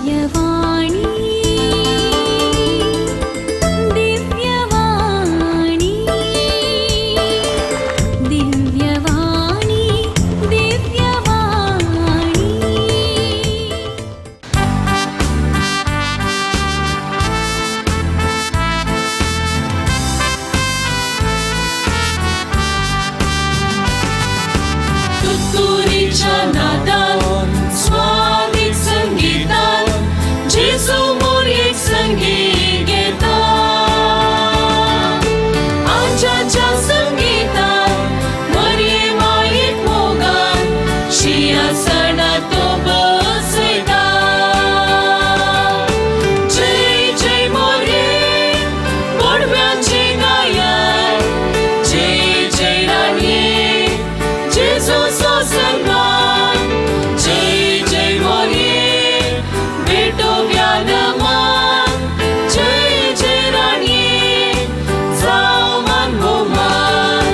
दिव्यवाणी दिव्यवाणी दिव्यवाणी दिव्यवाणी। तुतुरीच्या नादान स्वामीक संगीतान जेजू मोरयेक संगीत घेता। आज्याच्या संगीतान मरये मायेक मोगान शिंयासनार तो बसयता। जय जय मोरये बोडव्याचें गायन, जय जय राणये जेजूचो सन्मान, जय जय मोरये भेटोवया नमान, जय जय राणये जावं मान भोवमान।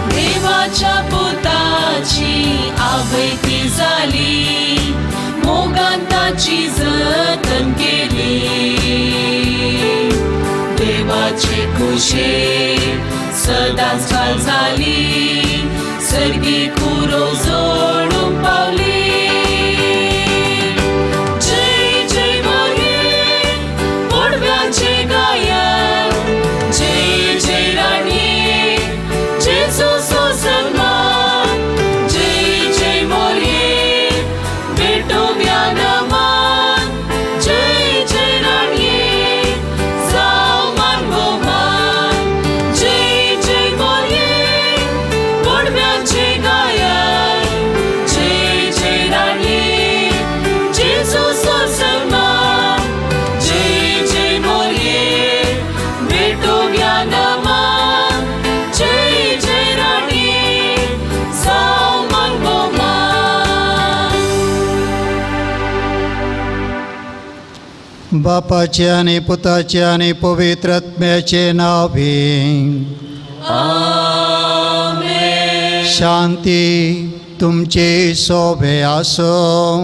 देवाच्या पुताची आवय ती जाली, मोगान ताची जतन केली। देवाचे कुशेर सदांच घाल जाली, सर्गी कुरो जोडूंक पावली। जय जय मोरये बोडव्याचें गायन, जय जय राणये जेजूचो सन्मान, जय जय मोरये भेटोवया नमान, जय जय राणये जावं मान भोवमान। जय जय मोरये बोडव्याचें गायन, जय जय राणये जेजूचो सन्मान, जय जय मोरये भेटोवया नमान, जय जय राणये जावं मान भोवमान। बापाचे आनी पुताचे आनी पवित्र आत्म्याचे नांवे। आमेन। शांती तुमचे सोबे आसूं।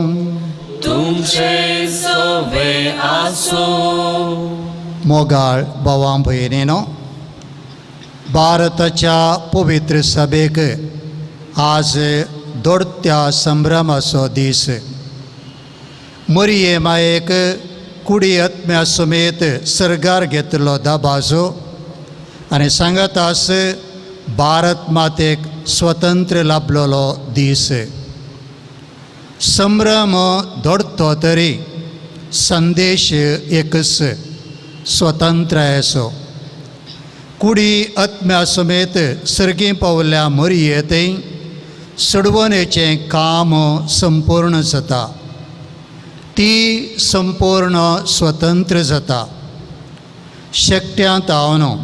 तुमचे सोबे आसूं। मोगाळ भावां भयणीनो, भारताच्या पवित्र सभेक आज दोडत्या संभ्रमाचो दीस। मरये मायेक कुडी आत्म्या समेत सरगार घेतलो दबाजो आनी सांगातास भारत मातेक स्वतंत्र लाभलेलो दीस। संभ्रम दोडतो तरी संदेश एकच, स्वतंत्रायेचो। कुडी आत्म्या समेत सर्गी पावल्या मरये थंय सोडवणेचें काम संपूर्ण जाता, ती संपूर्ण स्वतंत्र जाता। शेकट्यांत हांव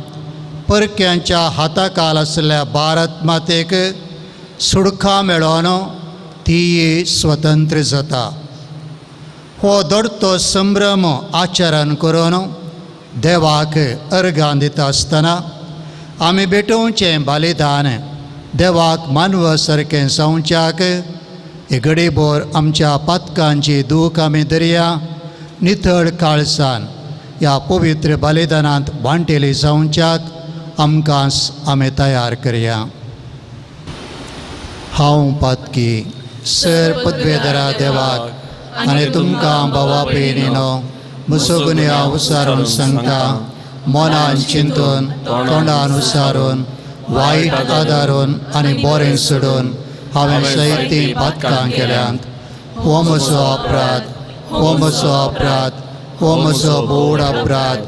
परक्यांच्या हाताखाल आशिल्ल्या भारत मातेक सुडखा मेळोन ती स्वतंत्र जाता। हो दोडतो संभ्रम आचरण करून देवाक अर्गां दिता आसतना आमी भेटोवचें बलिदान देवाक मानव सारकें जावच्याक घडीभर आमच्या पातकांची दूख आमी दर्या नितळ काळसान ह्या पवित्र बलिदानांत वांटेली जावच्याक आमकां आमी तयार करया। हांव पातकी सर पदवेधरा देवाक आनी तुमकां भावा भयणीनो म्हजो गुन्यांव उसारून सांगता, मनान चिंतून तोंडान उसारून वायट आदारून आनी बरें सोडून हांवें जायतीं पातकां केल्यांत। हो म्हजो अपराध, हो म्हजो अपराध, हो म्हजो बोड अपराध।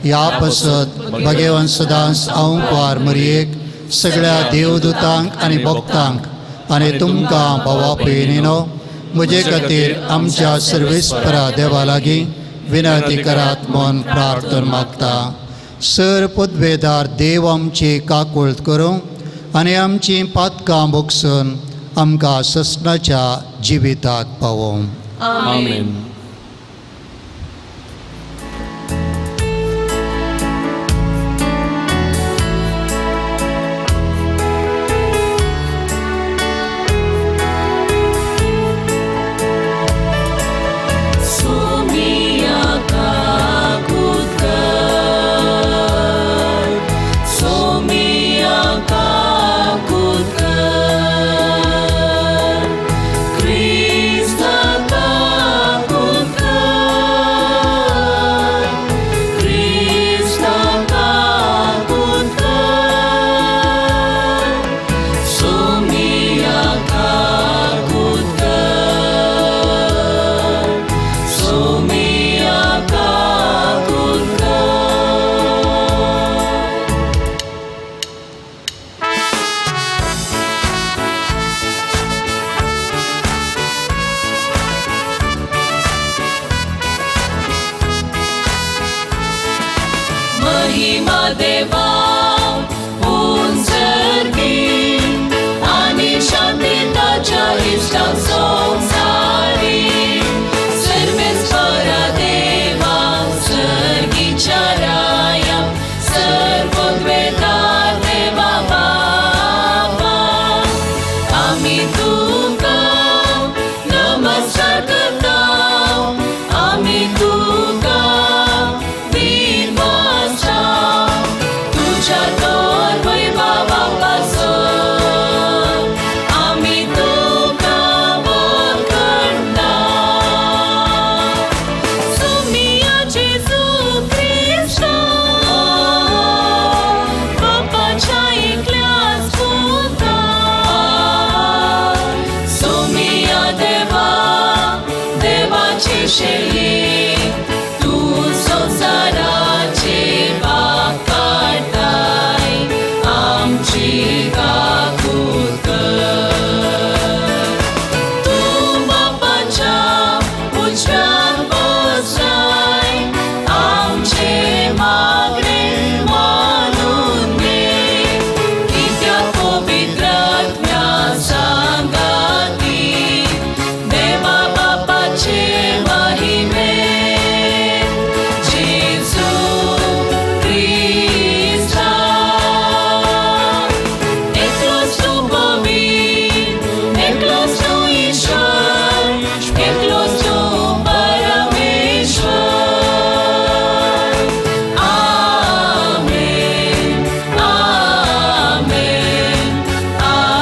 ह्या पासत भगवान सदांच हांव कुवार मरयेक सगळ्या देवदूतांक आनी भक्तांक आनी तुमकां भावा भयणीनो म्हजे खातीर आमच्या सर्वेस्परा देवा लागीं विनंती करात म्हूण प्रार्थना मागता। सर पदवेदार देव आमची काकूळत करूं आनी आमची पातकां भोगसून आमकां ससनाच्या जिविताक पावोवं। आमेन। महिमा देवा उंचरगी आनी शांती ताच्या इश्टांक संवसारी. सर्वेस्परा देवा सर्गीच्या राया सर्वोद्वेदार देवा बापा, आमी तुका नमस्कार करता, आमी तुका विनवासता, तुज्या तोर वैभवा पासत आमी तुका वखणता. सुमिया जेजू क्रिस्ता बापाच्या एकल्याच पुता, सुमिया देवा देवाची शेळी, तूं संवसाराचे पाप काडटाय, आमची काकूत कर. तूं बापाच्या उजव्यान बसलाय, आमचे मागणे मानून घे, कित्याक पवित्र आत्म्या सांगाती देवा बापाचे महिमे जेजू क्रिस्ता. एकलोच तूं पवित्र, एकलोच तूं ईश्वर, एकलोच तूं परमेश्वर. आमेन, आमेन, आमेन.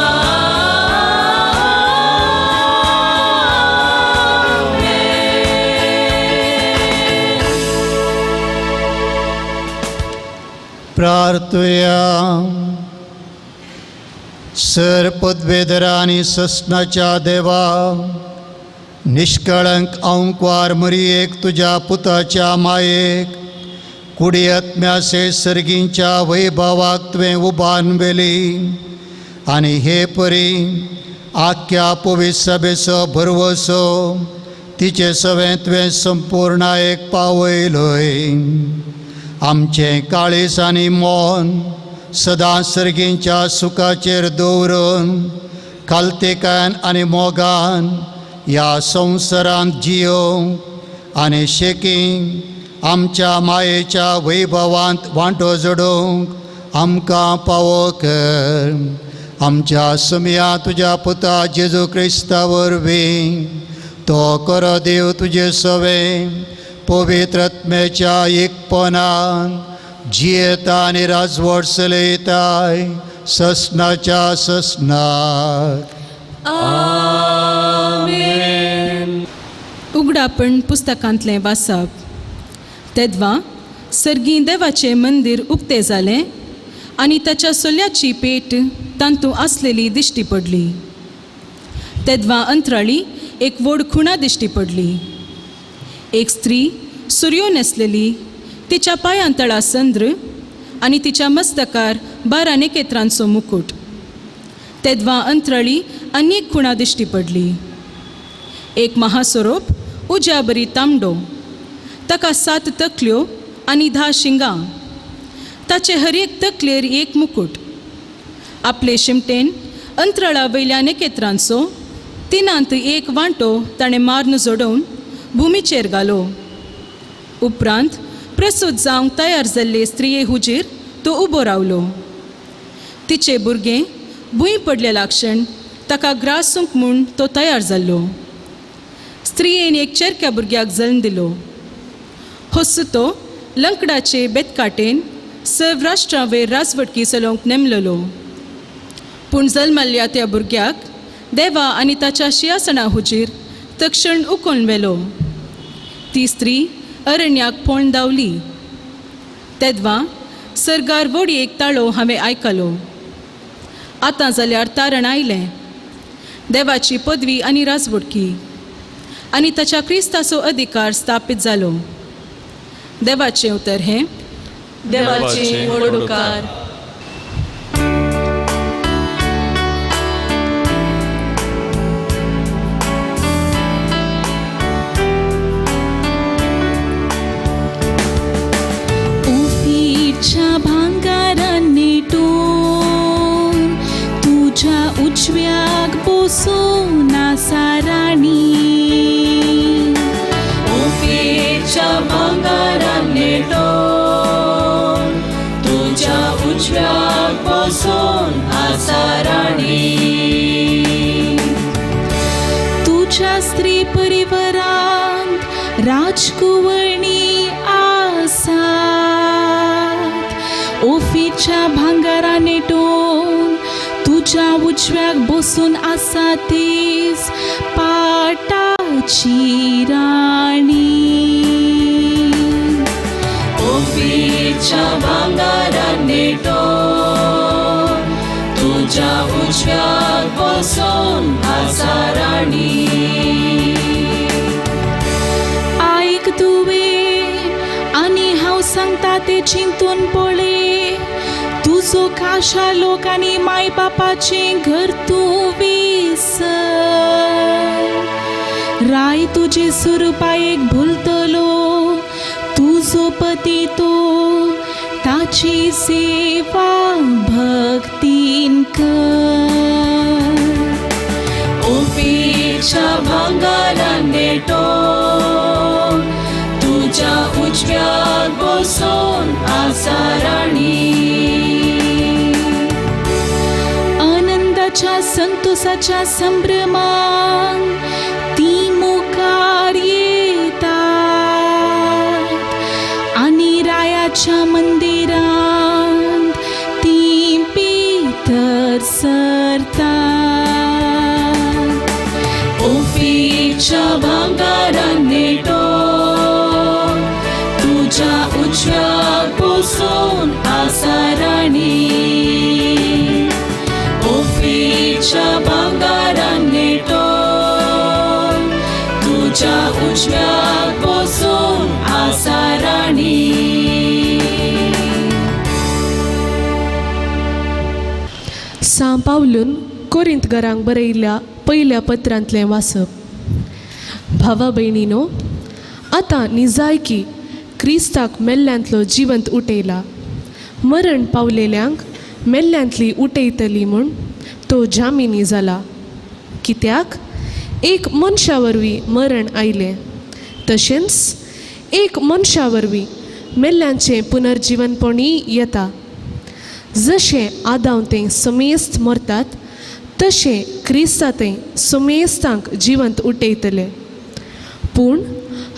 प्रार्थुया. सर पदवेदरा आनी ससनाच्या देवा, निष्कळंक अंकवार मरियेक तुज्या पुताच्या मायेक कुडी आत्म्यासे सर्गींच्या वैभवाक तुवें उबान व्हेली आनी हे परी आख्या पवित्र सभेचो भरवसो तिचे सवें तुवें संपूर्णायेक पावयलोय. आमचें काळीज आनी मन सदां सर्गींच्या सुखाचेर दवरून खालतेकान आनी मोगान ह्या संवसारांत जियोवंक आनी शेकी आमच्या मायेच्या वैभवांत वांटो जोडूंक आमकां पावो कर. आमच्या सुमया तुज्या पुता जेजू क्रिस्ता वरवीं तो करो देव तुजे सवें पवित्र आत्म्याच्या एकपणान जियेता आनी राजवट चलयताय ससनाच्या ससनाक. आमेन. उगडापण पुस्तकांतलें वाचप. तेद्वा सर्गीं देवाचें मंदीर उक्तें जालें आनी ताच्या सोल्याची पेट तांतूं आसलेली दिश्टी पडली. तेद्वा अंतराळी एक व्हड खुणा दिश्टी पडली. एक स्त्री सुरयो न्हेसलेली, तिच्या पांयां तळा संद्र आनी तिच्या मस्तकार 12 नेकेत्रांचो मुकूट. तेद्वा अंतराळी आनी एक खुणा दिश्टी पडली. एक महासरोप उज्या बरी तांबडो, ताका 7 तकल्यो आनी 10 शिंगां, ताचे हर एक तकलेर एक मुकूट. आपले शिमटेन अंतराळा वयल्या नेकेत्रांचो 1/3 वांटो ताणें मारून जोडोवन भुमीचेर घालो. उपरांत प्रसूत जावंक तयार जाल्ले स्त्रिये हुजीर तो उबो रावलो. तिचे भुरगें भूंय पडले लागशन ताका ग्रासूंक म्हूण तो तयार जाल्लो. स्त्रियेन एक चेरक्या भुरग्याक जल्म दिलो. हो सुतो लंकडाचे बेतकाटेन सर्व राष्ट्रां वयर राजवटकी चलोवंक नेमलेलो. पूण जल्मल्ल्या त्या भुरग्याक देवा आनी ताच्या शिंयासना हुजीर तक्षण उकोवन व्हेलो. ती स्त्री अरण्याक पोण धांवली. तेद्वा सर्गार व्हड एक ताळो हांवें आयकलो. आतां जाल्यार तारण आयलें, देवाची पदवी आनी राजवटकी आनी ताच्या क्रिस्ताचो अधिकार स्थापीत जालो. देवाचें उतर हें. देवाचे व्हड उपकार. उफीच्या ओफीच्या भांगरान नेटोवन तुज्या उजव्याक बसून आसा राणी. तुज्या स्त्री परिवारांत राजकुवणी आसात. ओफीच्या भांगरा नेटोवन तुज्या उजव्याक बसून आसा तीच पाटाची राणी. ओफीच्या भांगरान नेटोवन तुज्या उजव्याक बसून आसा राणी. आयक तुवें आनी हांव सांगता तें चिंतून पळय. तुजो काशा लोक आनी माय बापाचें घर तूं विसर. राय तुजे सुरपायेक भुलतलो तुजो पती तो ताची सेवा भक्तीन कर. ओफीच्या भांगरान नेटोवन तुज्या उजव्याक बसून आसा राणी. आनंदाच्या संतोषाच्या संभ्रमान ती मुखार येतात आनी रायाच्या मंदिरांत ती भितर सरतात. ओफीच्या भांगरान नेटोवन तुज्या उजव्याक बसून आसा राणी. ओफीच्या भांगरान नेटोवन तुज्या उजव्याक बसून आसा राणी. सां पावलून कोरिंतगरांक बरयल्ल्या पयल्या पत्रांतलें वाचप. भावा भयणीनो, आतां निजायकी क्रिस्ताक मेल्ल्यांतलो जिवंत उठयला. मरण पावलेल्यांक मेल्ल्यांतली उठयतली म्हूण तो जामिनी जाला. कित्याक एक मनशा वरवीं मरण आयलें, तशेंच एक मनशा वरवीं मेल्ल्यांचें पुनर्जिवनपणीय येता. जशें आदांव तें समेस्त मरतात तशें क्रिस्ता तें समेस्तांक जिवंत उठयतले. पूण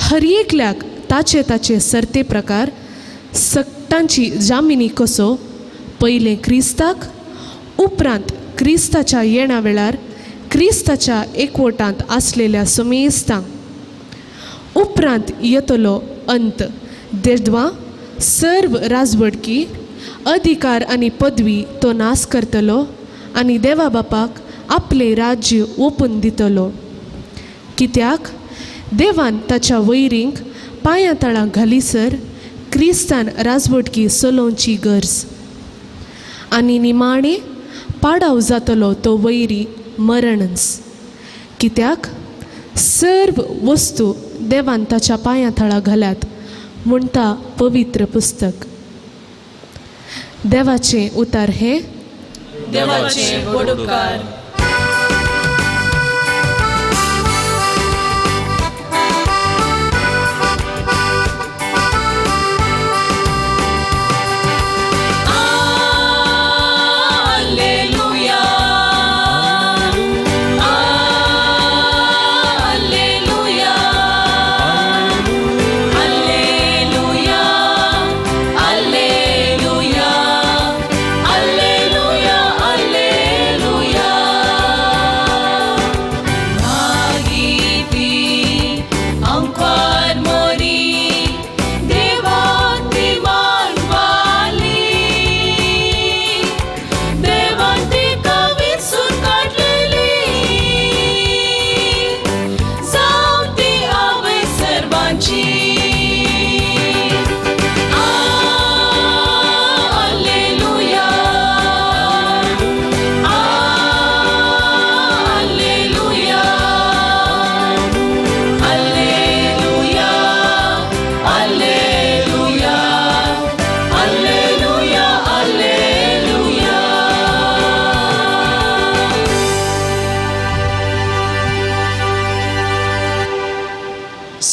हर एकल्याक ताचे ताचे सरते प्रकार सक्तांची जामिनी कसो पयलें क्रिस्ताक, उपरांत क्रिस्ताच्या येणा वेळार क्रिस्ताच्या एकवटांत आसलेल्या समेस्तांक. उपरांत येतलो अंत देदवा सर्व राजवडकी अधिकार आनी पदवी तो नाश करतलो आनी देवा बापाक आपलें राज्य ओपून दितलो. कित्याक देवान ताच्या वैरींक पांयां तळां घालीसर क्रिस्तान राजवटकी चलोवची गरज. आनी निमाणें पाडाव जातलो तो वैरी मरणच. कित्याक सर्व वस्तू देवान ताच्या पांयां थळां घाल्यात म्हणटा पवित्र पुस्तक. देवाचें उतार हें. देवाचें व्हड उपकार. Alleluia, Alleluia, Alleluia, Alleluia, Alleluia, Alleluia. मागीती अंकार मोरी देवान ती मानवाली, देवान तिका विसून काडलेली, जावं ती आवय सर्वांची. Alleluia, Alleluia, Alleluia, Alleluia, Alleluia, Alleluia.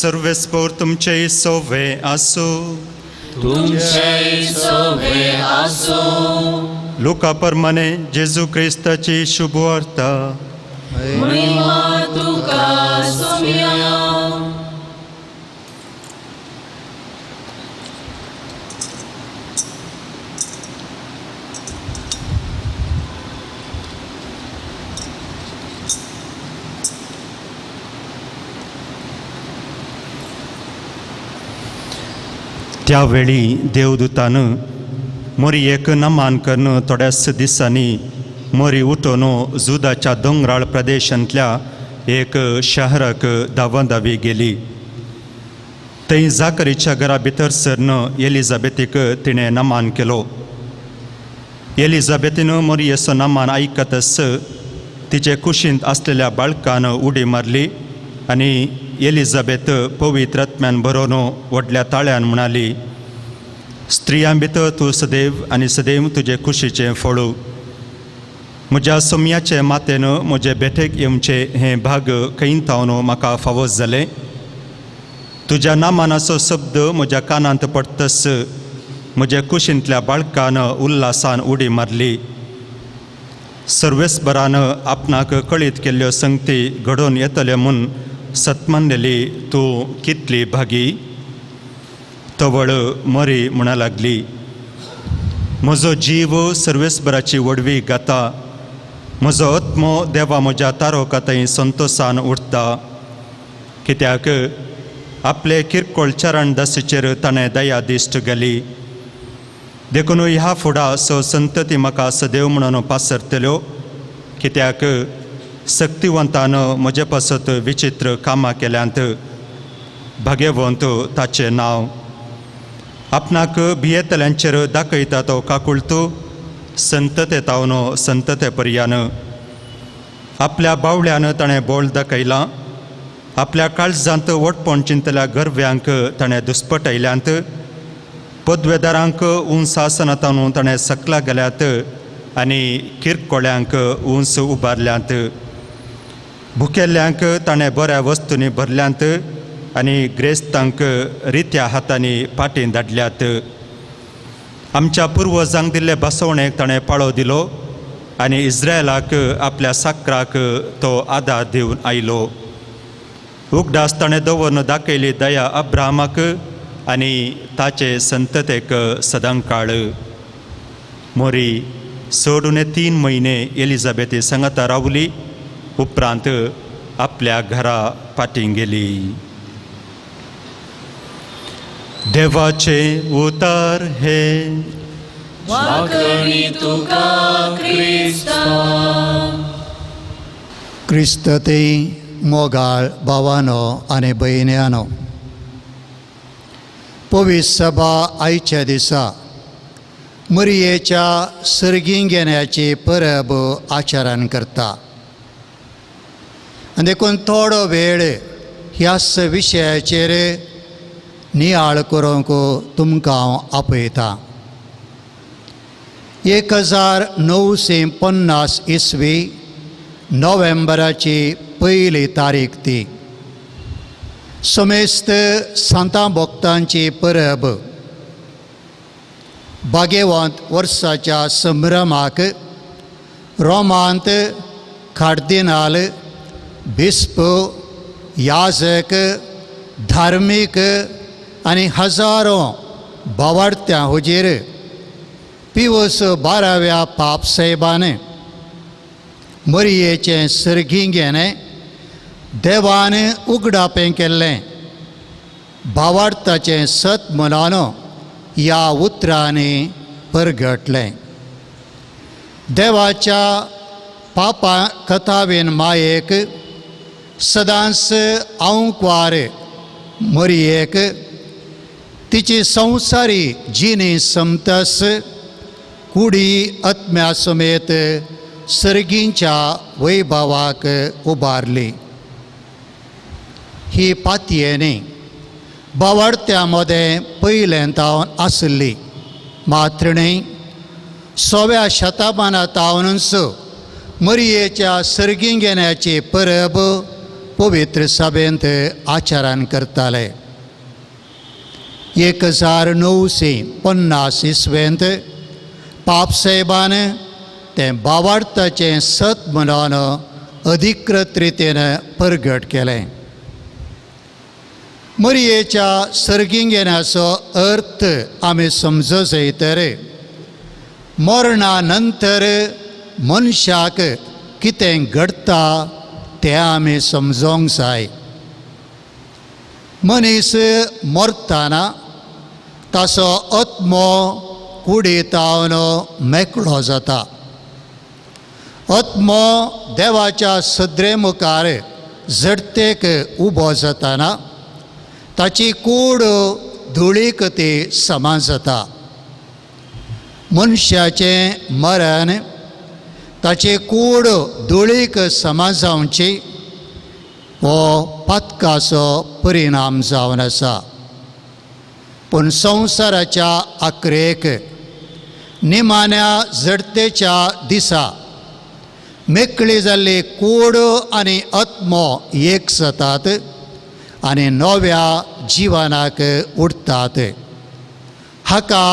सर्वेस्पोर तुमचे सोवे आसूं. तुमचे सोवे आसूं. लुका परमाने जेजू क्रिस्ताची शुभवार्ता. महिमा तुका सोम्या. त्यावेळी देवदूतान मोरयेक नमान करून थोड्याच दिसांनी मोरी उठून जुदाच्या दोंगराळ प्रदेशांतल्या एक शहराक धांवाधावी गेली. थंय जाकरीच्या घरा भितर सरन एलिझाबेथीक तिणें नमान केलो. एलिझाबेथीन मोरयेचो नमान आयकतच तिचे कुशींत आसलेल्या बाळकान उडी मारली आनी एलिझाबेथ पवित्र आत्म्यान भरोवन व्हडल्या ताळ्यान म्हणाली, स्त्रियां भितर तूं सदैव आनी सदैव तुजे कुशीचें फळू. म्हज्या सोम्याचे मातेन म्हजे बेठेक येवचें हें भाग खंय थावन म्हाका फावो जालें. तुज्या नामानाचो शब्द म्हज्या कानांत पडतच म्हज्या कुशींतल्या बाळकान उल्हासान उडी मारली. सर्वेस्परान आपणाक कळीत केल्ल्यो संगती घडोवन येतल्यो म्हूण सतमानलेली तूं कितली भागी. तवळ मरी म्हणा लागली, म्हजो जीव सर्वेस्पराची व्हडवी गाता, म्हजो आत्मो देवा म्हज्या तारोका थंय संतोसान उरता. कित्याक आपले किरकोळ चरण दसीचेर ताणें दया दिश्ट घाली. देखून ह्या फुडा स संतती म्हाका सदैव म्हणून पासरतल्यो. कित्याक शक्तिवंतान म्हजे पासत विचित्र कामां केल्यांत. भाग्यवंत ताचें नांव. आपणाक भियेतल्यांचेर दाखयता तो काकुळतो संतते तावन संतते पर्यान. आपल्या बावळ्यान ताणें बोल दाखयलां. आपल्या काळजांत वटपण चिंतल्या गरव्यांक ताणें दुस्पटयल्यांत. पदवेदारांक उंच आसनातावन ताणें सकला गेल्यात आनी किरकोळ्यांक उंच उबारल्यांत. भुकेल्ल्यांक ताणें बऱ्या वस्तूंनी भरल्यांत आनी ग्रेस्तांक रित्या हातांनी पाटीं धाडल्यात. आमच्या पुर्वजांक दिल्ले बसवणेक ताणें पाळो दिलो आनी इस्रायलाक आपल्या साकराक तो आदार दिवन आयलो. उगडास ताणें दवरून दाखयली दया अब्राहमाक आनी ताचे संततेक सदांकाळ. मोरी सोडून 3 म्हयने एलिझाबेथी सांगाता रावली. उपरांत आपल्या घरा फाटीं गेली. देवाचे उतार हे. वाकणी तुका क्रिस्ता. क्रिस्त ते मोगाळ भावानो आनी भयण्यानो, पवित्र सभा आयच्या दिसा मरियेच्या सर्गीं घेण्याची परब आचरण करता आनी देखून थोडो वेळ ह्याच विशयाचेर नियाळ करूंक तुमकां हांव आपयतां. 1950 इसवी नोव्हेंबराची पयली तारीख ती समेस्त सांतां भक्तांची परब. भाग्यवंत वर्साच्या संभ्रमाक रोमांत कार्दिनाल, बिस्प, याजक, धार्मीक आनी हजारो भावार्थ्यां हुजीर पिवस 12व्या पाप साहेबान मरियेचें सर्गीं घेणें देवान उगडापें केल्लें भावार्थाचें सत म्हणून ह्या उतरांनी परगटलें. देवाच्या पापा कथावेन मायेक सदांच आंकवार मरियेक तिची संवसारी जिणी समतस कुडी आत्म्या समेत सर्गींच्या वैभवाक उबारली. ही पातयेनी बावडत्या मदें पयलें तावन आसली मात्र न्ही 100व्या शतमाना तावनूच मरियेच्या सर्गीं घेण्याची परब पवित्र सभेंत आचरण करताले. 1950 इसवेंत पापसाहेबान तें भावार्थाचें सत म्हणून अधिकृत रितीन परगट केलें. मरियेच्या सर्गीं घेण्याचो अर्थ आमी समजो जाय तर मरणा नंतर मनशाक कितें घडटा तें आमी समजोंक जाय. मनीस मरतना ताचो आत्मो कुडीतावन मेकळो जाता. आत्मो देवाच्या सदरे मुखार झडतेक उबो जाताना ताची कूड धुळीक ती समा जाता. मनशाचें मरण ताची कूड धुळीक समा जावची हो पातकाचो परिणाम जावन आसा. पूण संवसाराच्या आखरेक निमाण्या झडतेच्या दिसा मेकळी जाल्ली कूड आनी आत्मो एक जातात आनी नव्या जिवनाक उडटात. हाका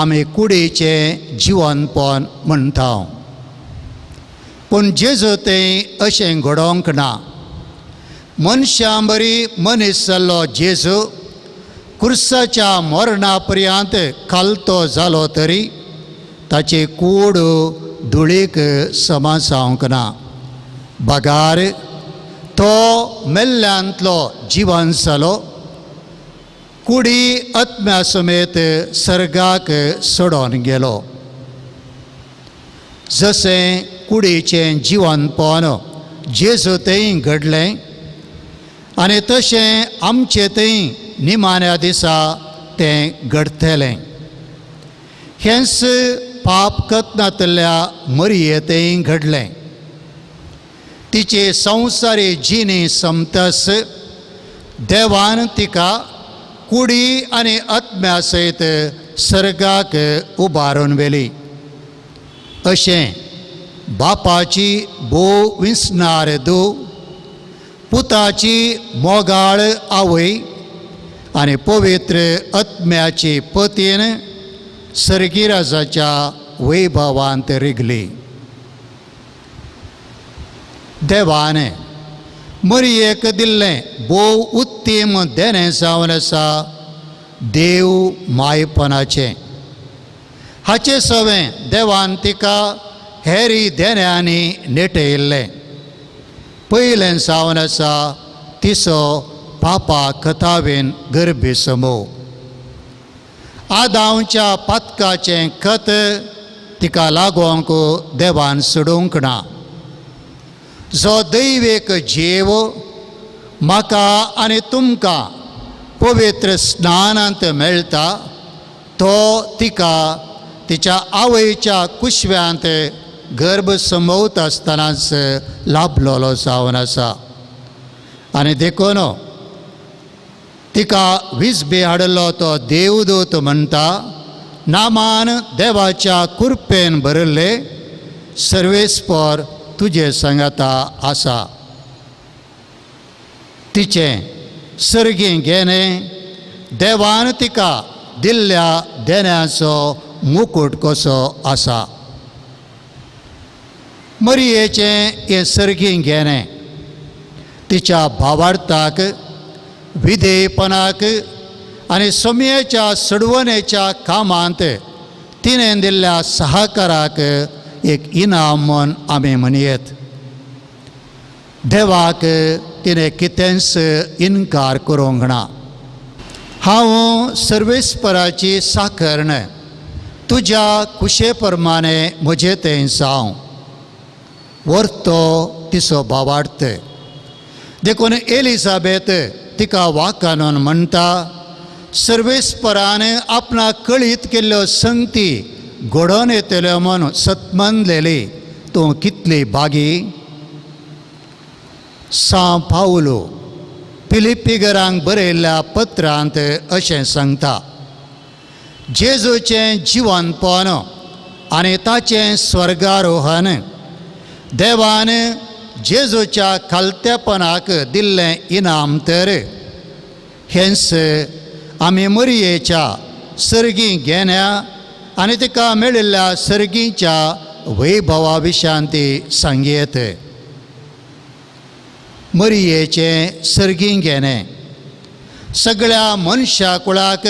आमी कुडीचें जिवनपण म्हणटा. पूण जेजू तें अशें घडोवंक ना. मनशां बरी मनीस जाल्लो जेजू कुर्साच्या मरणा पर्यंत खालतो जालो तरी ताची कूड धुळीक समा जावंक ना. बगार तो मेल्ल्यांतलो जिवन जालो, कुडी आत्म्या समेत सर्गाक सोडोन गेलो. जशें कुडीचें जिवनपण जेजू थंय घडलें आनी तशें आमचें थंय निमाण्या दिसा तें घडटलें. हेंच पाप कतनांतल्या मरिये थंय घडलें. तिचे संवसारी जिणी समतस देवान तिका कुडी आनी आत्म्या सयत सर्गाक उबारून व्हेली. अशें बापाची भोव विंचणार धूव, पुताची मोगाळ आवय आनी पवित्र आत्म्याची पतीन सर्गीराजाच्या वैभवांत रिगली. देवान मरियेक दिल्लें भोव उत्तीम देणें जावन आसा देव मायपणाचें. हाचें सवें देवान तिका हेरी देण्यांनी नेटयिल्लें. पयलें जावन आसा तिचो पापा कथावेन गर्भी समूह. आदांवच्या पातकाचें खत तिका लागोवंक देवान सोडूंक ना. जो दैवीक जीव म्हाका आनी तुमकां पवित्र स्नानांत मेळटा तो तिका तिच्या आवयच्या कुशव्यांत गर्भ समवत आसतनाच लाभलेलो जावन आसा. आनी देखून तिका विजबी हाडिल्लो तो देवदूत म्हणटा, नामान देवाच्या कुरपेन भरिल्ले सर्वेस्पर तुजे सांगाता आसा. तिचें सर्गीं घेणें देवान तिका दिल्ल्या देण्याचो मुकूट कसो आसा. मरियेचें हें सर्गीं घेणें तिच्या भावार्थाक, विधेयपणाक आनी सोमयेच्या सोडवणेच्या कामांत तिणें दिल्ल्या सहकाराक एक इनाम म्हूण आमी म्हणयेत. देवाक तिणें कितेंच इनकार करूंक ना. हांव सर्वेस्पराची साकर न्हय, तुज्या कुशे प्रमाणे म्हजें तें जावं. वर्तो तिचो भावार्थ. देखून एलिझाबेथ तिका वाकानून म्हणटा, सर्वेस्परान आपणाक कळीत केल्ल्यो संगती घडोवन येतल्यो म्हूण सतमनलेली तूं कितली भागी. सां पावलो फिलिप्पीगरांक बरयल्ल्या पत्रांत अशें सांगता, जेजूचें जिवनपण आनी ताचें स्वर्गारोहण देवान जेजूच्या खालतेपणाक दिल्लें इनाम तर हेंच आमी मरयेच्या सर्गी घेण्या आनी तिका मेळिल्ल्या सर्गीच्या वैभवा विशयान ती सांगयेत. मरयेचें सर्गी घेणें सगळ्या मनशा कुळाक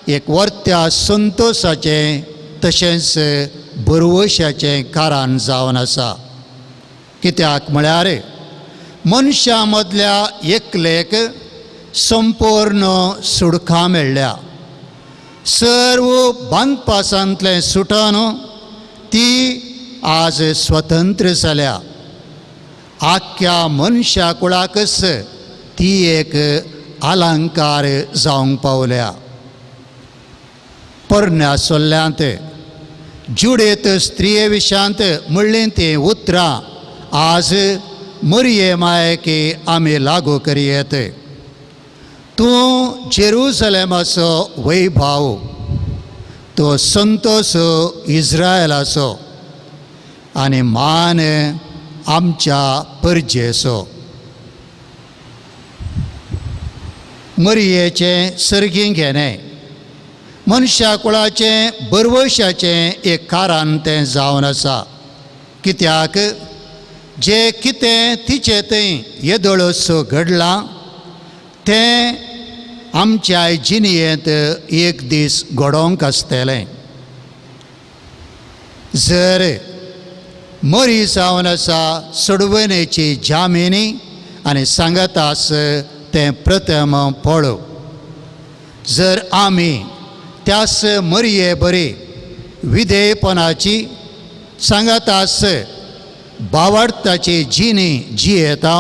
एक वर्त्या संतोशाचें तशेंच बरवशाचें कारण जावन आसा. कित्याक म्हळ्यार मनशां मदल्या एकलेक संपूर्ण सुडखां मेळ्ळ्या. सर्व बांदपासांतलें सुटन ती आज स्वतंत्र जाल्या. आख्ख्या मनशा कुळाकच ती एक अलंकार जावंक पावल्या. पोरण्या सोल्ल्यांत जुडेत स्त्रिये विशांत म्हणलीं तीं उतरां आज मरये मायेक आमी लागू करयेत. तूं जेरुसलेमाचो वैभाव, तो संतोष इस्रायलाचो आनी मान आमच्या परजेचो. मरयेचें सर्गी घेणें मनशा कुळाचें बरवशाचें एक कारण तें जावन आसा. कित्याक जें कितें तिचें थंय येदोळसो घडलां तें आमच्या जिणयेंत एक दीस घडोवंक आसतलें. जर मरी जावन आसा सोडवणेची जामिनी आनी सांगतास तें प्रथम पळोव. जर आमी त्यास मरये बरी विधेयपणाची सांगतास बावडताची जिणी जियेता,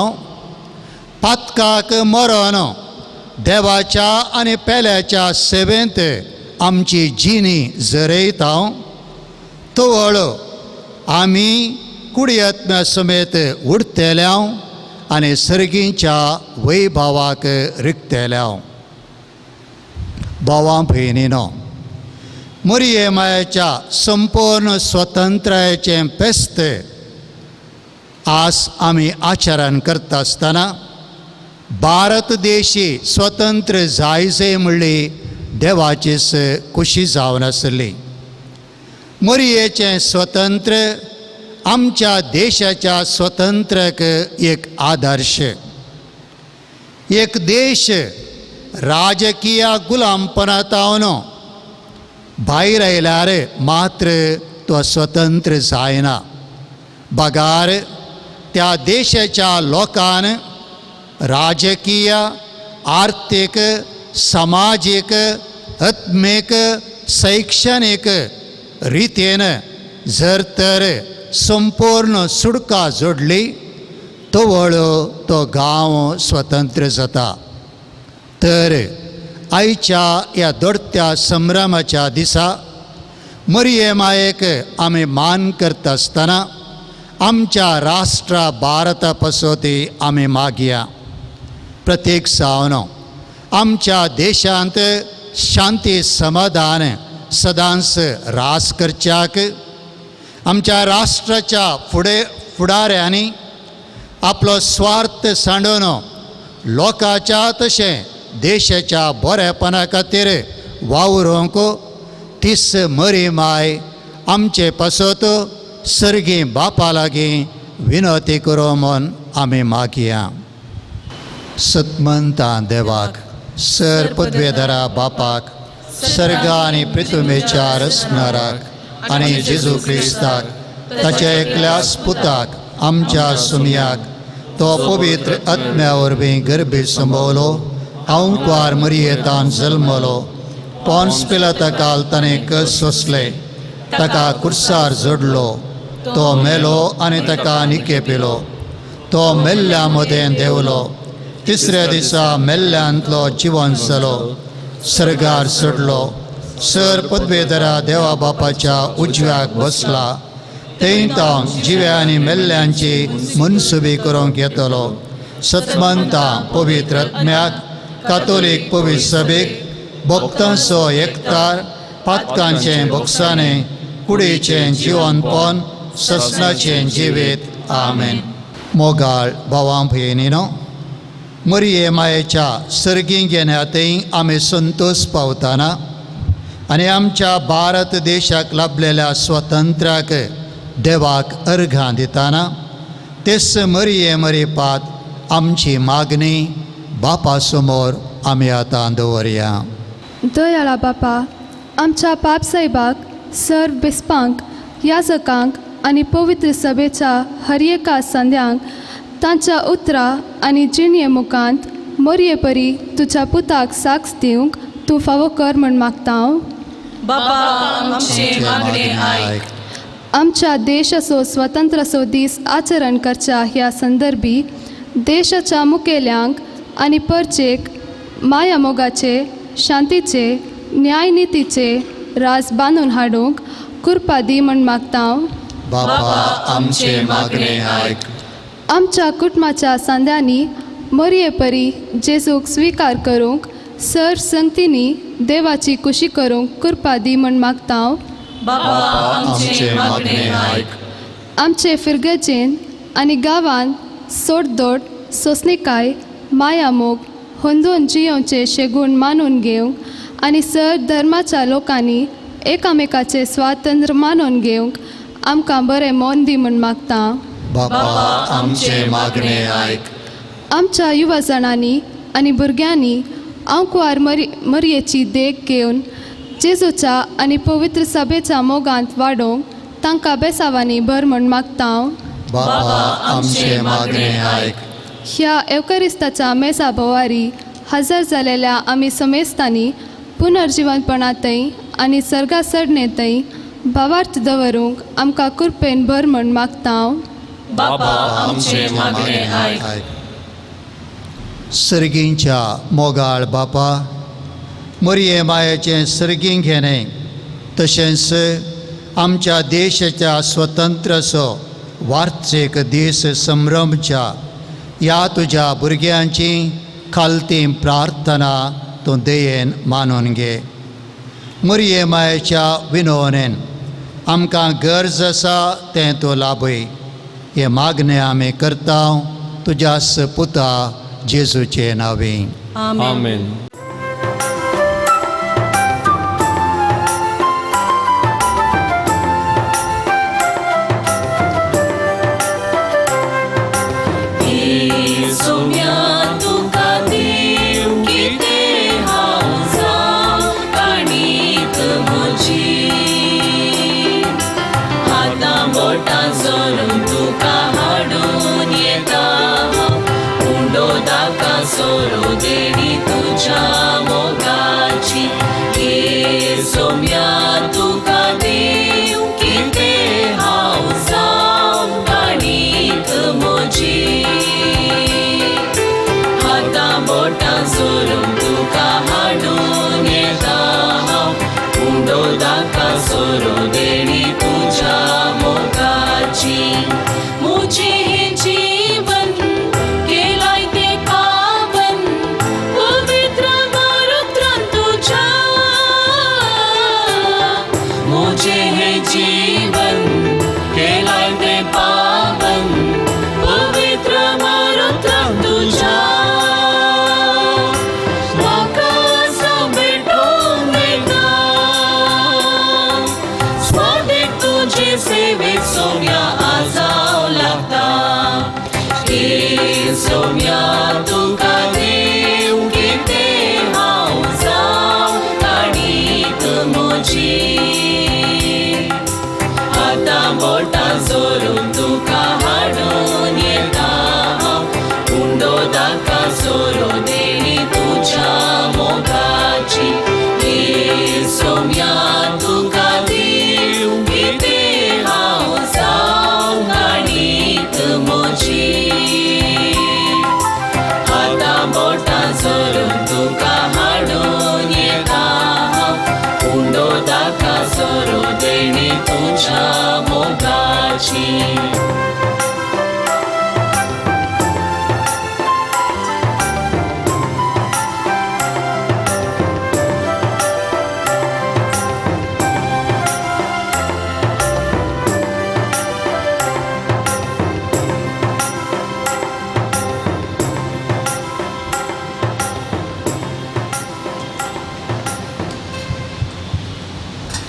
पातकाक मरण देवाच्या आनी पेल्याच्या सेवेंत आमची जिणी जरयता, तवळ आमी कुडयत्म्या समेत उडतेल्या आनी सर्गीच्या वैभावाक रिगतेल्या. भावां भयणीनो, मरये मायेच्या संपूर्ण स्वतंत्रायेचें पेस्त आज आमी आचरण करता आसतना भारत देशी स्वतंत्र जायजे म्हणली देवाचीच खुशी जावन आसली. मरयेचें स्वतंत्र आमच्या देशाच्या स्वतंत्रक एक आदर्श. एक देश राजकीय गुलामपणांत भायर आयल्यार मात्र तो स्वतंत्र जायना, बगार त्या देशाच्या लोकान राजकीय, आर्थीक, समाजीक, आत्मीक, शैक्षणीक रितीन जर तर संपूर्ण सुडका जोडली तवळ तो गांव स्वतंत्र जाता. तर आयच्या ह्या दोडत्या संभ्रमाच्या दिसा मरये मायेक आमी मान करता आसतना आमच्या राष्ट्रा भारता पसोती आमी मागया. प्रत्येक जावन आमच्या देशांत शांती समाधान सदांच रास करच्याक आमच्या राष्ट्राच्या फुडाऱ्यांनी आपलो स्वार्थ सांडून लोकांच्या तशें देशाच्या बरेपणा खातीर वावरूंक तीस मरी माय आमचे पासत सर्गी बापा लागीं विनवती करूं म्हूण आमी मागया. सतमंता देवाक, सर पदवेधरा बापाक, सर्गा आनी पृथ्वीच्या रचणाराक आनी जेजू क्रिस्ताक ताच्या एकल्याच पुताक आमच्या सुमयाक तो पवित्र आत्म्या वरवीं गर्भी संभवलो, हांवक्वार मरयेतान जल्मलो, पॉन्स पिलाता काल ताणें कस सोंसले, ताका कुर्सार जोडलो, तो मेलो आनी ताका निके पिलो, तो मेल्ल्या मदें देंवलो, तिसऱ्या दिसा मेल्ल्यांतलो जिवन जालो, सर्गार चडलो, सर पदवेधरा देवा बापाच्या उजव्याक बसला, थंय तावन जिव्या आनी मेल्ल्यांची मनसुबी करूंक येतलो. सतमंता पवित्र आत्म्याक, कातोलीक पवित्र सभेक, भक्तांचो एकतार, पातकांचें बोगसाणें, कुडीचें जिवनपण, ससनाचें जिवीत. आमेन. मोगाळ भावां भयणीनो, मरये मायेच्या सर्गी घेण्यातय आमी संतोश पावताना आनी आमच्या भारत देशाक लाभलेल्या स्वातंत्र्याक देवाक अर्घां दिताना तेच मरये मरेपात आमची मागणी बापा समोर आमी आतां दवरया. दयाळा बापा, आमच्या पाप साहेबाक, सर्व बिस्पांक, याजकांक आनी पवित्र सभेच्या हर एका संद्यांक तांच्या उतरां आनी जिणये मुखांत मोरये परी तुज्या पुताक साक्ष दिवंक तूं फावो कर म्हूण मागता हांव. बाबा आमचें मागणें आयक. आमच्या देशाचो स्वतंत्राचो दीस आचरण करच्या ह्या संदर्भी देशाच्या मुखेल्यांक आनी परचेक माया मोगाचे, शांतीचे, न्यायनितीचे राज बांदून हाडूंक कृपा दी म्हूण मागता हांव. बाबा आमचें मागणें आयक. आमच्या कुटुंबाच्या सांद्यांनी मोरये परी जेजूक स्विकार करूंक सर संगतींनी देवाची कुशी करूंक कृपा दी म्हूण मागता हांव. बाबा आमचें मागणें आयक. आमचे फिरगजेन आनी गांवांत सोडदोड, सोंसणीकाय, माया मोग होंदून जियोवचे शेगूण मानून घेवंक आनी सर धर्माच्या लोकांनी एकामेकाचें स्वातंत्र्य मानून घेवंक आमकां बरें मन दी म्हूण मागता. बाबा आमचें मागणें आयक. आमच्या युवा जाणांनी आनी भुरग्यांनी आंकवार मरयेची देख घेवन जेजूच्या आनी पवित्र सभेच्या मोगांत वाडोवंक तांकां बेसावांनी भर म्हूण मागता हांव. बाबा आमचें मागणें आयक. ह्या एवकरिस्ताच्या मेजा भोवारी हजर जालेल्या आमी समेस्तांनी पुनर्जिवनपणांतय आनी सर्गा चडणेंतय भावार्थ दवरूंक आमकां कृपेन भर म्हूण मागता हांव. बाबा आमचें मागणें आयक. सर्गींच्या मोगाळ बापा, मरये मायेचें सर्गीं घेणें तशेंच आमच्या देशाच्या स्वतंत्राचो वार्षीक दीस संभ्रमच्या ह्या तुज्या भुरग्यांची खालती प्रार्थना तूं दयेन मानून घे. मरये मायेच्या विनवणेन आमकां गरज आसा तें तूं लाभय. हें मागणें आमी करता तुज्या पुता जेजूचे नांवे. आमेन.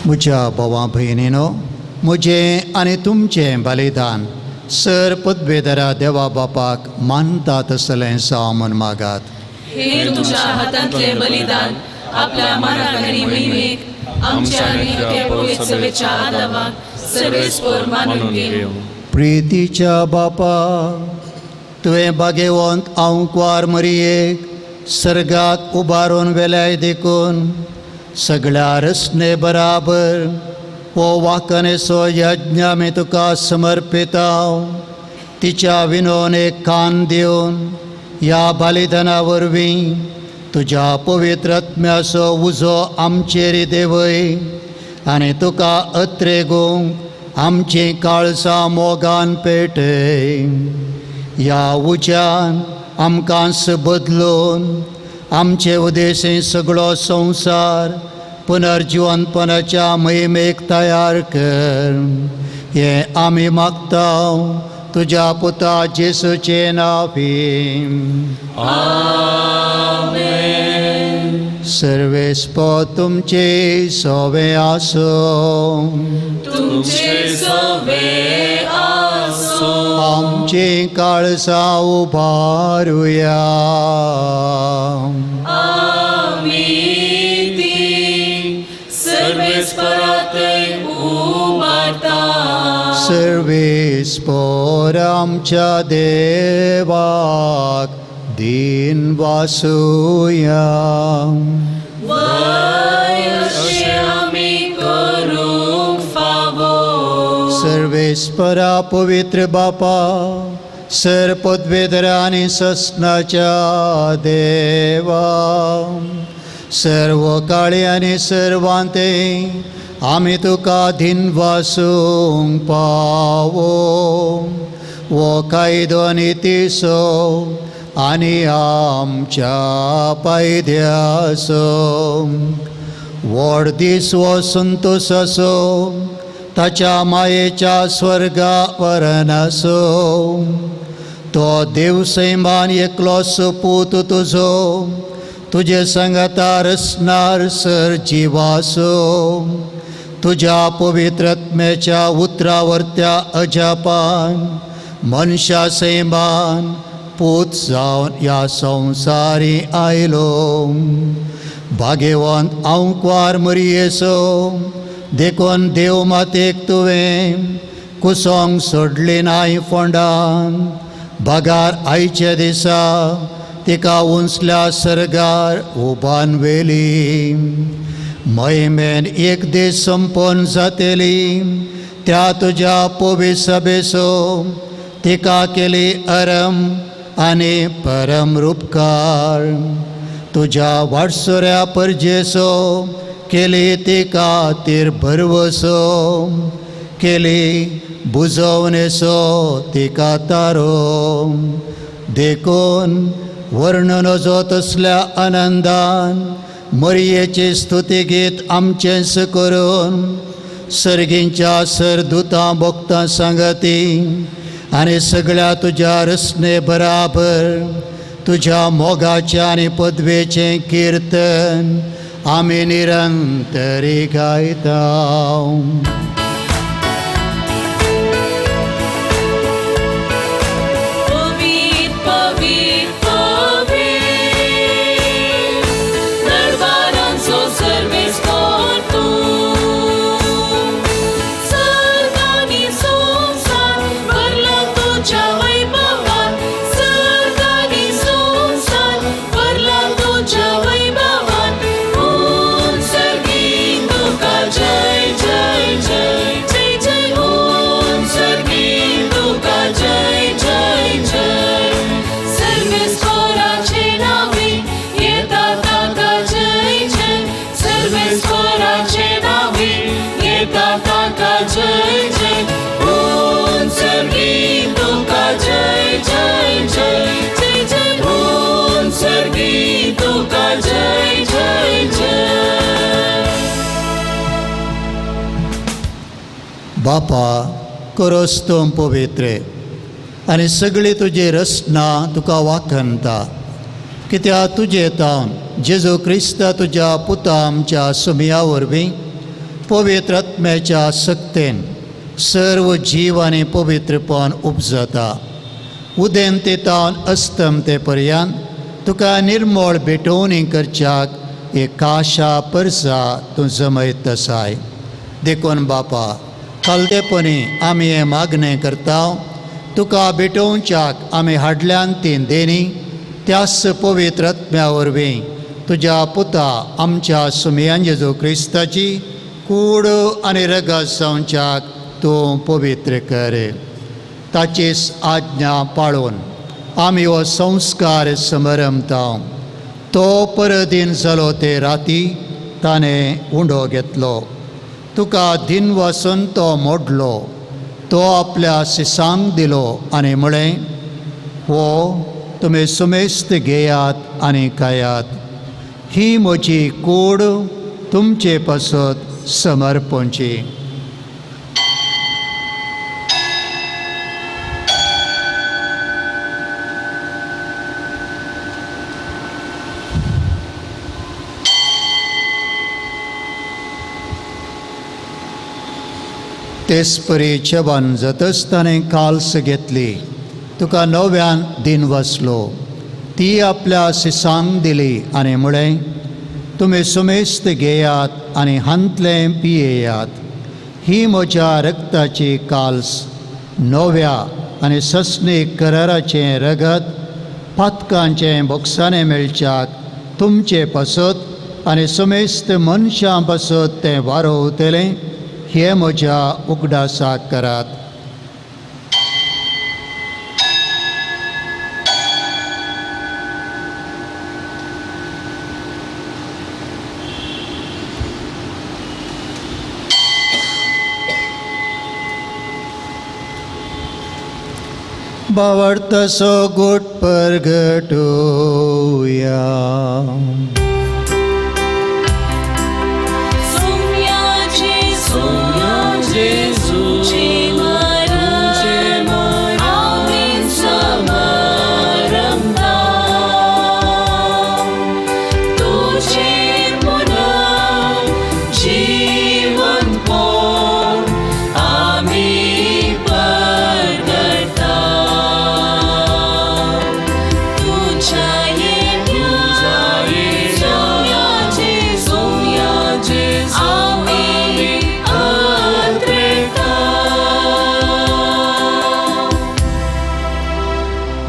म्हज्या भावा भयणीनो, म्हजें आनी तुमचें बलिदान सर पदवेधरा देवा बापाक मानता तसलें जावं म्हूण मागात. हे तुमच्या हातांतले बलिदान आपल्या मानाक आनी महिमेक आमच्या आनी अख्या पवित्र सभेच्या आदावाक सर्वेस्पर मानून घेवं. प्रितीच्या बापा, तुवें बागेवंत आंकवार मरियेक सर्गाक उबारून वेल्याय देखून सगळ्या रचने बराबर हो वाकनेचो यज्ञ आमी तुका समर्पिता. तिच्या विनोनेक कान दिवन ह्या बलिदाना वरवीं तुज्या पवित्र आत्म्याचो उजो आमचेर देवय आनी तुका अत्रेगूंक आमचीं काळजां मोगान पेटय. ह्या उज्यान आमकां बदलून आमचे उदेशी सगळो संवसार पुनर्जिवनपणाच्या महिमेक तयार कर. हें आमी मागता तुज्या पुता जेसूचे नांवी. सर्वेस्पर तुमचे सोवे आसूं. तुमचे सोवे आसूं. आमचीं काळजां उबारुया. आमी ती सर्वेस्परातय उबारता. सर्वेस्पर आमच्या देवाक दीन वासुया. वय अशें आमी करूंक फावो. सर्वेस्परा पवित्र बापा, सर पदवेधरा आनी ससनाच्या देवा, सर्व काळी आनी सर्वांते आमी तुका धिनवासूंक पावो. वो कायदो नितीचो आनी आमच्या पायद्याचो व्हड दीस हो संतोसाचो ताच्या मायेच्या स्वर्गा वरनासो. तो देव सैमान एकलो सपूत तुजो तुजे सांगाता रसनार सर जिवासो. तुज्या पवित्र आत्म्याच्या उतरावरत्या अजापान मनशा सैमान पूत जावन ह्या संवसारी आयलो. भाग्यवंत आंकवार मरियेचो देखून देव मातेक तुवें कुसोंक सोडली नाय फोंडान. बागार आयच्या दिसा तिका उंचल्या सर्गार उबान व्हेली. महिमेन एक दीस संपोवन जातली त्या तुज्या पवित्र सभेचो तिका केली अरम आनी परम रुपकार. तुज्या वाटसुऱ्या परजेचो केली तिका तीर भरवसो केली बुजोवणेचो तिका तारो. देखून वर्णनजो तसल्या आनंदान मरियेची स्तुती गीत आमचेंच करून सर्गींच्या सरदुतां भोगतां सांगती आनी सगळ्या तुज्या रचने बराबर तुज्या मोगाच्या आनी पदवेचें किर्तन आमी निरंतरी गायता. बापा करोस तूं पवित्रे आनी सगळी तुजी रचना तुका वाखणता. कित्याक तुजे तावन जेजू क्रिस्ता तुज्या पुता आमच्या सुमया वरवीं पवित्र आत्म्याच्या सक्तेन सर्व जीव आनी पवित्रपण उपजता. उदेंते तावन अस्तमते पर्यंत तुका निर्मळ भेटवणी करच्याक एक आशा परसा तूं जमयत आसाय. देखून बापा खालतेपणी आमी हें मागणें करता, तुका भेटोवच्याक आमी हाडल्यान ती देणी त्याच पवित्र आत्म्या वरवीं तुज्या पुता आमच्या सुमयान जेजू क्रिस्ताची कूड आनी रगत जावच्याक तूं पवित्र कर. ताचीच आज्ञा पाळून आमी हो संस्कार समरमता. तो परदीन जालो ते राती ताणें उंडो घेतलो, तुका दिन वासून तो मोडलो, तो आपल्या सिसांक दिलो आनी म्हळें, हो तुमी सुमेस्त घेयात आनी खायात, ही म्हजी कूड तुमचे पासत समर्पणची. तेच परी जेवण जातच ताणें काल्स घेतली, तुका नव्यान दिन वसलो, ती आपल्या सिसांक दिली आनी म्हळें, तुमी सुमेस्त घेयात आनी हांतलें पियेयात, ही म्हज्या रक्ताची काल्स, नव्या आनी सस्नीक कराराचें रगत पातकांचें बोगसाणें मेळच्याक तुमचे पासत आनी सुमेस्त मनशां पासत तें वारोवतलें, हे म्हज्या उगडासाक करात. बावडतसो गोट परगटोया.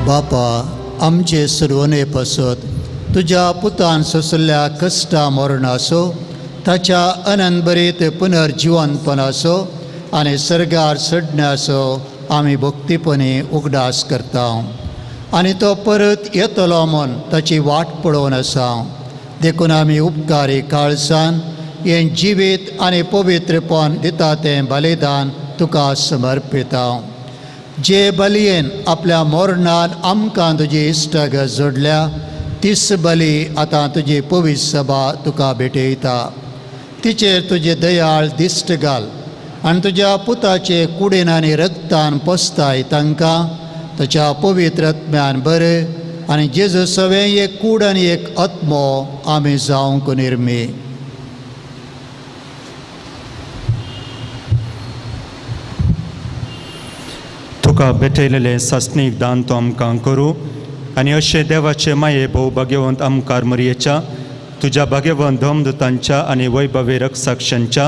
बापा आमचे सुरवणे पासत तुज्या पुतान सोंसल्या कश्टा मरणाचो, ताच्या अनंतभरीत पुनर्जिवनपणाचो आनी सर्गार चडण्याचो आमी भक्तीपणी उगडास करता आनी तो परत येतलो म्हूण ताची वाट पळोवन आसा. देखून आमी उपकारी काळसान हें जिवीत आनी पवित्रपण दिता तें बलिदान तुका समर्पिता. जे बलयेन आपल्या मरणान आमकां तुजी इश्टागत जोडल्या तीच बली आतां तुजी पवित्र सभा तुका भेटयता. तिचेर तुजे दयाळ दिश्ट घाल आनी तुज्या पुताचे कुडीन आनी रक्तान पोसताय तांकां ताच्या पवित्र आत्म्यान बरें आनी जेजू सवें एक कूड आनी एक आत्मो आमी जावंक निर्मी. तुका भेटयलेलें सासणीक दान तो आमकां करूं आनी अशें देवाचे माये भोव भाग्यवंत आमकार मरयेच्या तुज्या भाग्यवंत धमदुतांच्या आनी वैभवी रक्षाक्षांच्या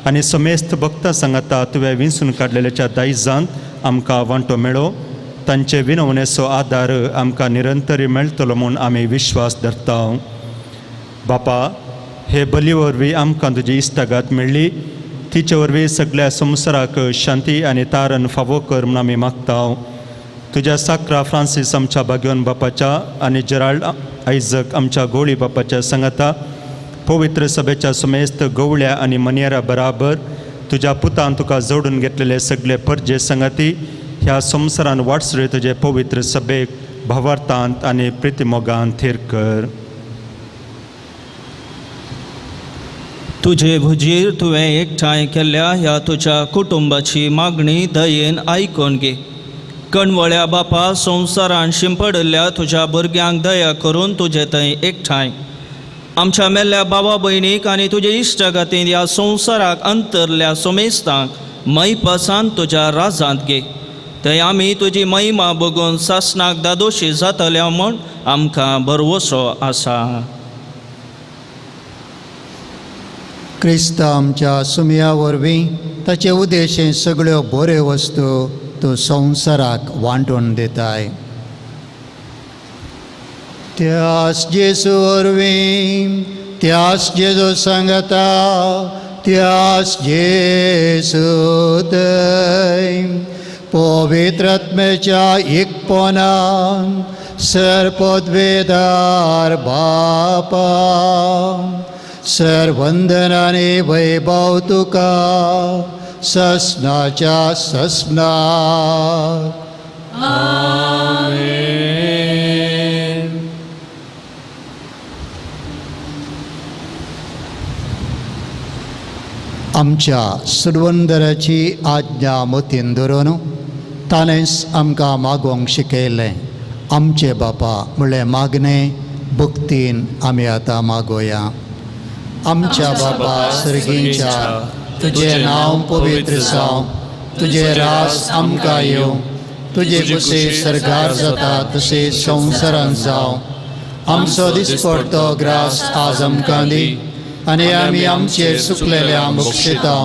आनी समेस्त भक्तां सांगाता तुवें विंचून काडलेल्याच्या दायजांत आमकां वांटो मेळो. तांचे विनवणेचो आदार आमकां निरंतर मेळटलो म्हूण आमी विश्वास धरता. बापा हे बली वरवीं आमकां तुजी इश्टागात मेळ्ळी, तिचे वरवीं सगळ्या संवसाराक शांती आनी तारण फावो कर म्हूण आमी मागता. तुज्या साक्रा फ्रांसीस आमच्या भाग्यवन बापाच्या आनी जेराल्ड आयजक आमच्या गोळी बापाच्या सांगाता पवित्र सभेच्या समेस्त गवळ्या आनी मनियरा बराबर तुज्या पुतान तुका जोडून घेतलेले सगळे परजे सांगाती ह्या संवसारान वाटसरे तुजे पवित्र सभेक भावार्थांत आनी प्रितिमोगान थीर कर. तुजे भुजीर तुवें एकठांय केल्ल्या ह्या तुज्या कुटुंबाची मागणी दयेन आयकून घे. कणवळ्या बापा संवसारान शिंपडिल्ल्या तुज्या भुरग्यांक दया करून तुजे थंय एकठांय आमच्या मेल्ल्या बाबा भयणीक आनी तुजे इश्टागतीन ह्या संवसाराक अंतरल्या सोमेस्तांक मैपासान तुज्या राजांत घे. थंय आमी तुजी महिमा बघून सासणाक दादोशी जातल्या म्हूण आमकां भरवसो आसा. क्रिस्त आमच्या सुमया वरवीं ताचे उद्देशे सगळ्यो बऱ्यो वस्तू तूं संवसाराक वांटून दिताय. त्यास जेजू वरवीं, त्यास जेजू सांगता, त्यास जेजू थंय पवित्र आत्म्याच्या एकपणान सर्वपदवेदार बापा सर्वंदन आनी वैभव तुका ससनाच्या ससनाक. आमेन. आमच्या सुरवंदराची आज्ञा मतीन धरून ताणेंच आमकां मागोवंक शिकयलें. आमचे बापा म्हणलें मागणें भक्तीन आमी आतां मागोया. आमच्या बापा सर्गींच्या, तुजें नांव पवित्र जावं, तुजें रास आमकां येवं, तुजे कुशी सर्गार जाता तशें संवसारांत जावं. आमचो दिसपडतो ग्रास आज आमकां दी आनी आमी आमचेर सुकलेल्या बक्षिता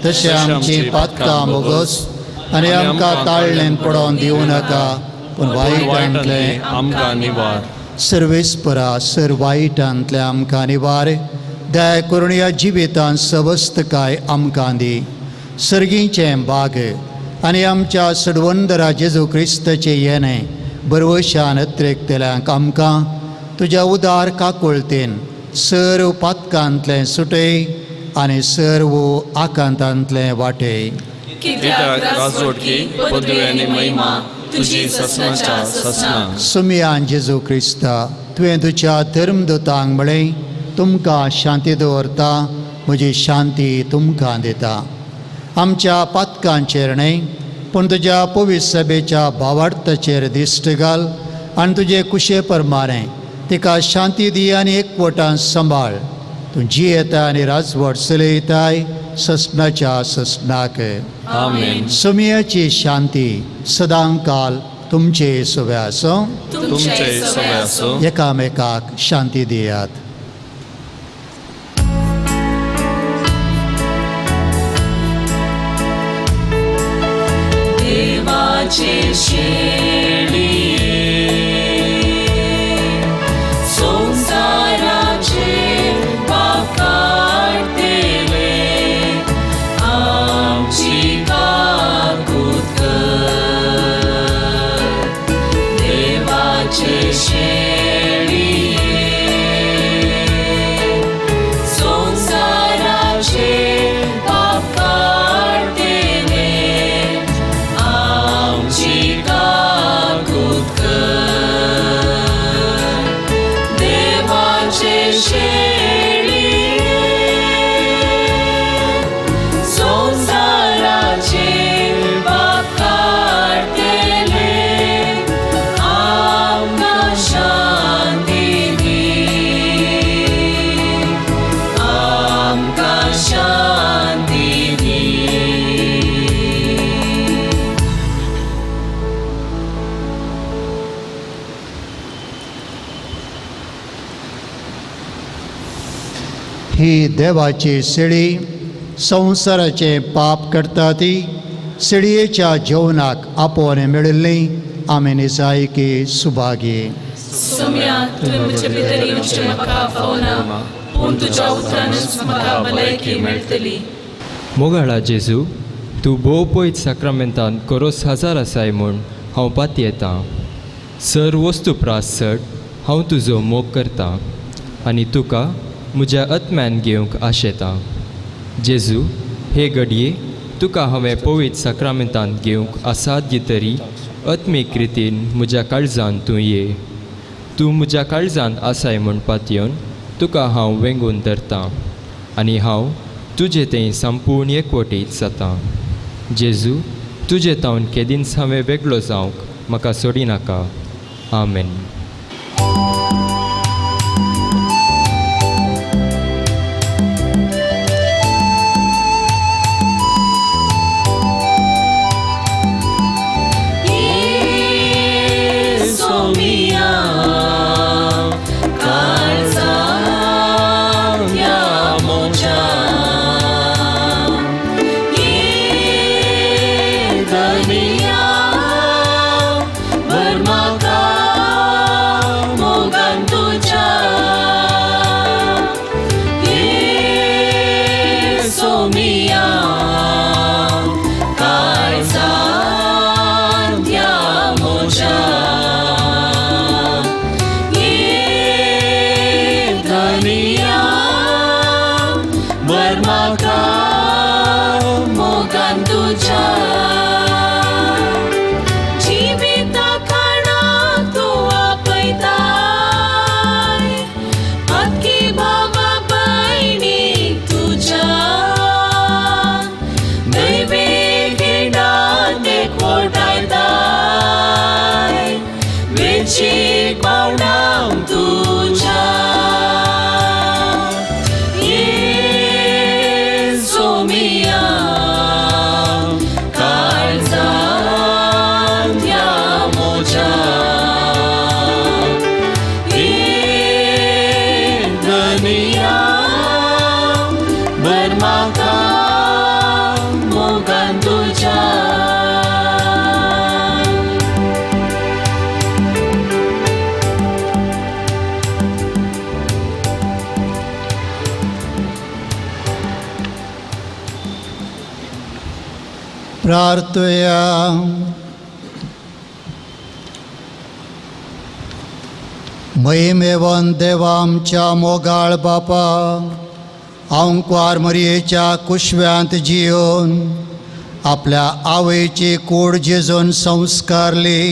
तशें आमची पातकां बोगस आनी आमकां ताळ्ळें पडोवन दिवं नाका, पूण वायटांतलें आमकां निवार. सर्वेस्परा सर वायटांतलें आमकां निवार. दया करून ह्या जिवितांत सवस्तकाय आमकां दी. सर्गीचें बाग आनी आमच्या सडवंदरा जेजू क्रिस्ताचें येणें बरवशान अत्रेकतल्यांक आमकां तुज्या उदार काकुळतेन सर्व पातकांतलें सुटय आनी सर्व आकांतांतलें वाटय. कित्याक राजवटकी पदवी आनी महिमा तुजी ससनाच्या ससना. सुमयान जेजू क्रिस्ता, तुवें तुज्या धर्मदूतांक म्हळें, तुमकां शांती दवरता, म्हजी शांती तुमकां दिता. आमच्या पातकांचेर न्हय पूण तुज्या पवित्र सभेच्या भावार्थाचेर दिश्ट घाल आनी तुजे कुशे प्रमाणें तिका शांती दी आनी एकवटान सांबाळ. तूं जियेता आनी राजवट चलयताय ससनाच्या ससनाक. आमेन. सुमयाची शांती सदांकाल तुमचे सवे आसूं. तुमचे सवे आसूं. एकामेकाक शांती दियात. देवाचे शेळये संवसाराचे पाप काडटले आमची काकूत कर. देवाचे शेळये संवसाराचे पाप काडटले आमची काकूत कर. देवाचे शेळये संवसाराचे पाप काडटले आमकां शांती दी, आमकां शांती दी. ही देवाची शेळी संवसाराचें पाप करता ती शेळयेच्या जेवणाक आपोवन मेळिल्ली आमी निजायकी सुभागी. सोम्या, तुवें म्हजे भितर येवचें म्हाका फावना, पूण तुज्या उतरानूच म्हाका भलायकी मेळटली. मोगाळा जेजू, तूं भोव पयत साक्रामेंतांत कोरोस हजार आसाय म्हूण हांव पातयेतां. सर वस्तू प्रास चड हांव तुजो मोग करतां आनी तुका म्हज्या आत्म्यान घेवंक आशेतां. जेजू, हे घडये तुका हांवें पवित्र साक्रामेंतांत घेवंक असाध्य तरी आत्मीक रितीन म्हज्या काळजान तूं ये. तूं म्हज्या काळजान आसाय म्हूण पातयेवन तुका हांव वेंगून धरतां आनी हांव तुजे थंय संपूर्ण एकवटीत जातां. जेजू, तुजे तावन केदींच हांवें वेगळो जावंक म्हाका सोडिनाका. आमेन. सोमिया काळजांत ह्या म्हज्या ये धनिया भर म्हाका मोगान तुज्या जिविता खाणाक तूं आपयताय पातकी भावा भयणीक तुज्या दैवी खिणांत एकवटायताय वेंचीक पावणांक तुज्या ये सोमिया काळजांत ह्या म्हज्या ये धनिया भर म्हाका मोगान तुज्या. प्रार्थया. महिमेवन देवा आमच्या मोगाळ बापा, आंकवार मरयेच्या कुशव्यांत जियोन आपल्या आवयची कूड जेजून संस्कारली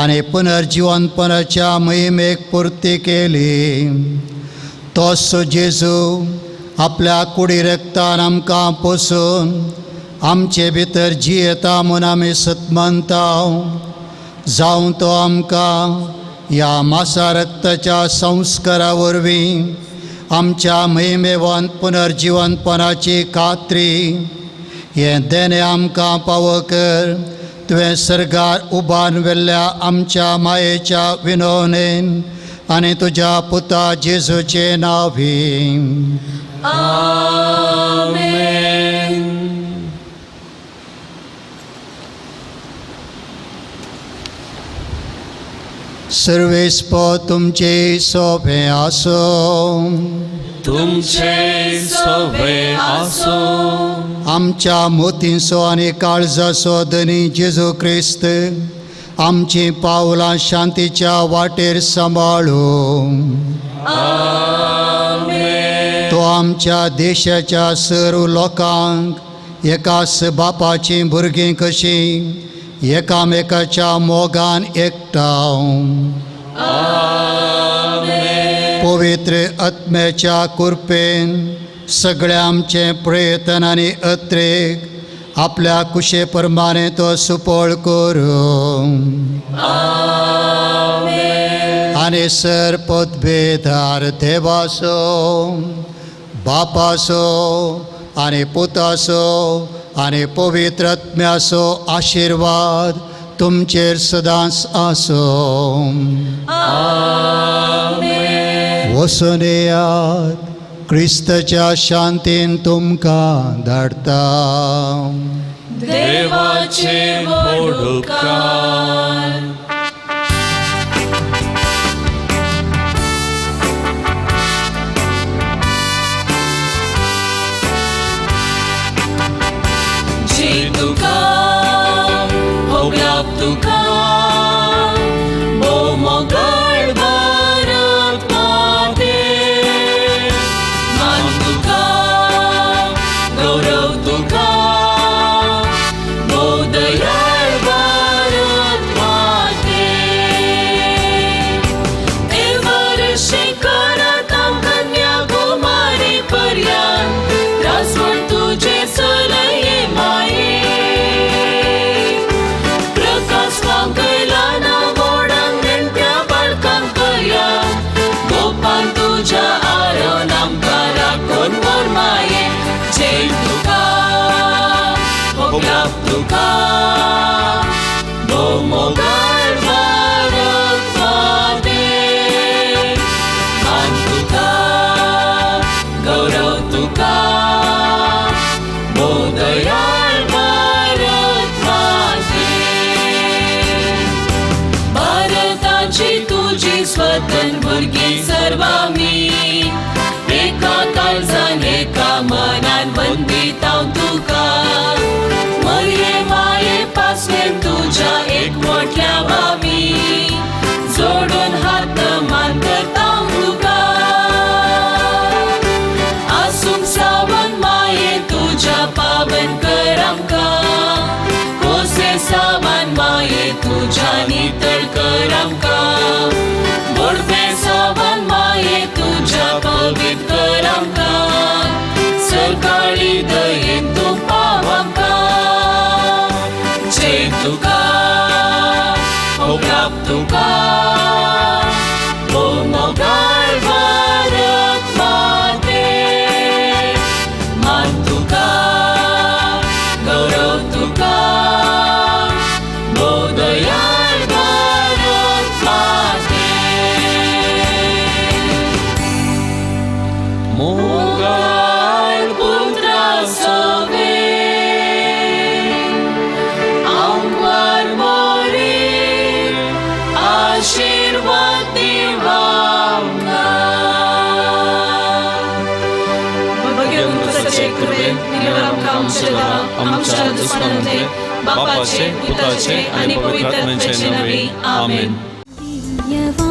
आनी पुनर्जिवनपणाच्या महिमेक पुर्ती केली. तोच जेजू आपल्या कुडी रक्तान आमकां पोसून आमचे भितर जियेता म्हूण आमी सतमनता. जावं तो आमकां ह्या मासा रक्ताच्या संस्कारा वरवीं आमच्या महिमेवन पुनर्जिवनपणाची खात्री हें देणें आमकां पावो कर. तुवें सर्गार उबारून व्हेल्ल्या आमच्या मायेच्या विनवणेन आनी तुज्या पुता जेजूचे नांवी. आमेन. सर्वेस्पो तुमचे सोबे आसो. तुमचे सोबे आसो. आमच्या मोतींचो आनी काळजाचो धनी जेजू क्रिस्त आमचीं पावलां शांतीच्या वाटेर सांबाळूं. तो आमच्या देशाच्या सर्व लोकांक एकाच बापाचीं भुरगीं कशीं एकामेकाच्या मोगान एकठांव पवित्र आत्म्याच्या कृपेन सगळ्या आमचें प्रयत्न आनी अत्रेक आपल्या कुशे प्रमाणे तो सुपळ करूं. आनी सर पदभेदार देवाचो बापाचो आनी पुताचो आनी पवित्र आत्म्याचो आशिर्वाद तुमचेर सदांच आसूं. वचून येयात, क्रिस्ताच्या शांतीन तुमकां धाडटा. देवाचे व्हड उपकार. जय तुका होगलाप तुका भोव मोगाळ भारत माते, मान तुका गौरव तुका भोव दयाळ भारत माते. एवरशी करत कन्याकुमारी पर्यंत रासवण तुझे चलये माये, प्रकाश वांकयला ना वोडांक नेणट्या बाळकांक पर्या, गोपान तुज्या आरोन आमकां राखून व्हर माये. जय तुका होगलाप तुका भोव मोगाळ भारत माते, मान तुका गौरव तुका भोव दयाळ भारत माते. भारताची तुजी स्वतंत्र भुरगीं सर्वांनी एका काळजान एका मनान वंदी आमकां बोडबे सावन माये तुज्या पवित्र कर आमकां सरकाळी दयेन तूं पाव आमकां जय तुका मोगलाप तुका ओ मोगाळ भारत माते मान तुका गौरव तुका बोदयाळ भारत माते मोगाळ पुत्रा सवे आंकवार मोरी आशीर्वाद भगवंताचे कृपेन निवळ आमकां आमच्या देवा आमच्या दुस्मानांतले बापाचे पुताचे आनी पवित्र आत्म्याचे नांवे आमेन. दिव्यवाणी.